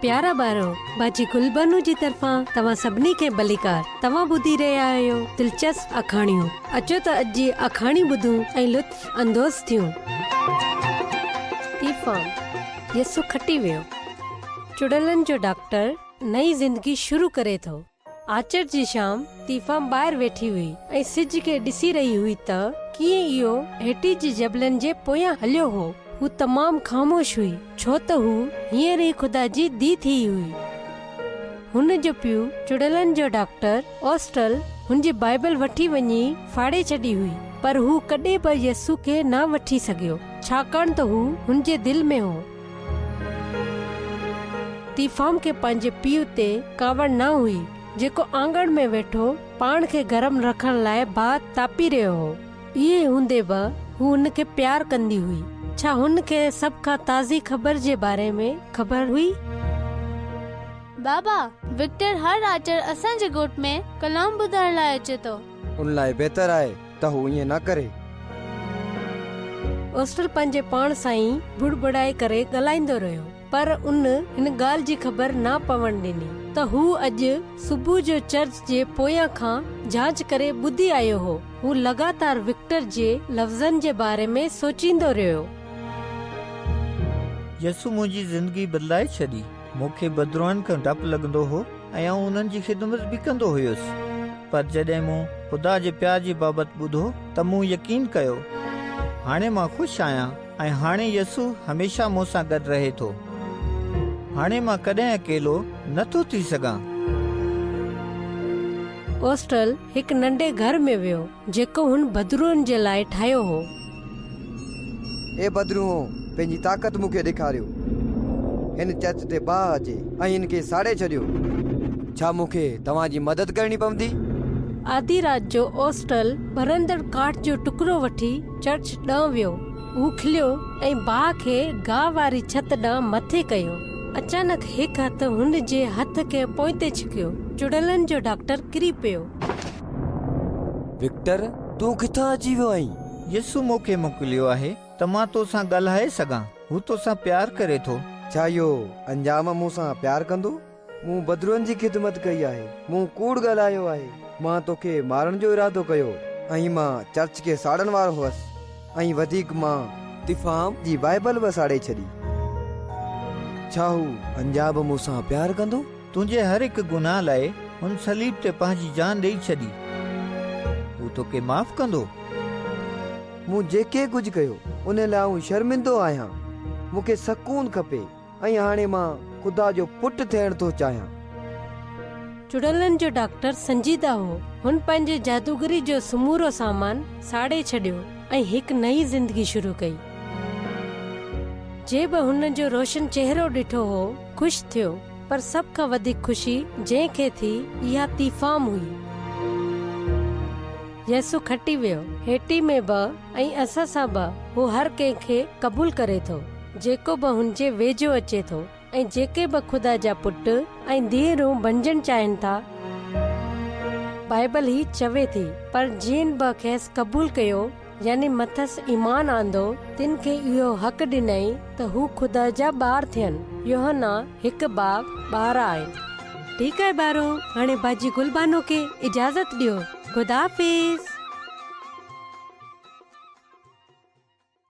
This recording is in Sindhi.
پيارا ٻارو، باجي گل بانو جي طرفان توهان سڀني کي ڀليڪار. توهان ٻڌي رهيا آهيو دلچسپ آکاڻيون. اچو ته اڄ جي آکاڻي ٻڌون ۽ لطف اندوز ٿيون. تيفام، يسوع کٽي ويو. چڙيلن جو ڊاڪٽر نئين زندگي شروع ڪري ٿو. آچر جي شام تيفام ٻاهر ويٺي هئي ۽ سج کي ڏسي رهي هئي ته ڪيئن اهو هيٽي جي جبلن جي پويان هليو هو. هو تمام خاموش هئي، ڇو ته هو هينئر ئي خدا جي ڌيء ٿي هئي. هن جو پيء چڙيلن جو ڊاڪٽر اوسٽل هن جي بائيبل وٺي وڃي ڦاڙي ڇڏي هئي، پر هو ڪڏهن به يسوع کي نه وٺي سگهيو، ڇاڪاڻ ته هو هن جي دل ۾ هو. تيفام کي پنهنجي پيء تي ڪاوڙ نه هئي، جيڪو آنگڻ ۾ ويٺو پاڻ کي گرم رکڻ لاء باهه تاپي رهيو هو. اهي هوندي به هو هن کي پيار ڪندي هئي. ڇا هن کي سڀ کان تازي خبر جي باري ۾ خبر هئي؟ بابا، وڪٽر هر آچر اسان جي ڳوٺ ۾ ڪلام ٻڌائڻ لاء اچي ٿو. ان لاء بهتر آهي ته هو ائين نه ڪري. اوسٽل پنهنجي پاڻ سان ئي بڙبڙائي ڪري ڳالهائيندو رهيو، پر ان هن ڳالهه جي خبر نه پوڻ ڏني ته هو اڄ صبح جو چرچ جي پويان کان جاچ ڪري ٻڌي آيو هو. هو لڳاتار وڪٽر جي لفظن جي باري ۾ سوچيندو رهيو. يسوع منهنجي زندگي بدلائي ڇڏي. مون کي بدروحن کان ڊپ لڳندو هو ۽ آئون انهن جي خدمت به ڪندو هيس. پر جڏهن مون خدا جي پيار جي بابت ٻڌو ته مون يقين ڪيو. هاڻي مان خوش آهيان ۽ هاڻي يسوع هميشه مون سان گڏ رهي ٿو. هاڻي مان ڪڏهن اڪيلو نه ٿو ٿي سگهان. اوسٽل هڪ ننڍي گهر ۾ ويو جيڪو هن بدروحن جي لاء ٺاهيو هو. اي بدروحو، پنهنجي طاقت مون کي ڏيکاريو. هن چرچ تي باهه اچي ۽ هن کي ساڙي ڇڏيو. ڇا مون کي توهان جي مدد ڪرڻي پوندي؟ آڌي رات جو اوسٽل ٻرندڙ ڪاٺ جو ٽڪرو وٺي چرچ ڏانهن ويو. هو کليو ۽ باهه کي گاهه واري ڇت ڏانهن مٿي ڪيو. اچانڪ هڪ هٿ هن جي هٿ کي پوئتي ڇڪيو. چڙيلن جو ڊاڪٽر ڪري پيو. وڪٽر، تون ڪٿان اچي ويو آهين؟ يسوع مون کي موڪليو آهي ته مان تو سان ڳالهائي سگهان. هو تو سان پيار ڪري ٿو. ڇا اهو انجام مون سان پيار ڪندو؟ مون بدروحن جي خدمت ڪئي آهي. مون ڪوڙ ڳالهايو آهي. مان توکي مارڻ جو ارادو ڪيو ۽ مان چرچ کي ساڙڻ وارو هوس ۽ وڌيڪ مان تفام جي بائبل به ساڙي ڇڏي. ڇا هو انجام مون سان پيار ڪندو؟ تنهنجي هر هڪ گناهه لاء هن صليب تي پنهنجي جان ڏيئي ڇڏي. هو توکي معاف ڪندو. مون جيڪي ڪجهه ڪيو، ان لاء آئون شرمندو آهيان. مون کي سڪون کپي ۽ هاڻي مان خدا جو پٽ ٿيڻ ٿو چاهيان. چڙيلن جو ڊاڪٽر سنجيده هو. هن پنهنجي جادوگري جو سمورو سامان ساڙي ڇڏيو ۽ هڪ نئين زندگي شروع ڪئي. جنهن به هن جو روشن چهرو ڏٺو هو، خوش ٿيو. پر سڀ کان وڌيڪ خوشي جنهن کي ٿي، اها تيفام هئي. يسوع کٽي ويو. هيٽي ۾ به ۽ اسان سان به هو هر ڪنهن کي قبول ڪري ٿو، جيڪو به هن جي ويجهو اچي ٿو ۽ جيڪي به خدا جا پٽ ۽ ڌيئرون بنجڻ چاهين ٿا. بائيبل هي چوي ٿي، پر جن به کيس قبول ڪيو، يعني مٿس ايمان آندو، تن کي اهو حق ڏنائين ته هو خدا جا ٻار ٿين. يوحنا هڪ باب 12 آهن. ٺيڪ آهي ٻارو، هاڻي باجي گل بانو کي اجازت ڏيو. خدا حافظ.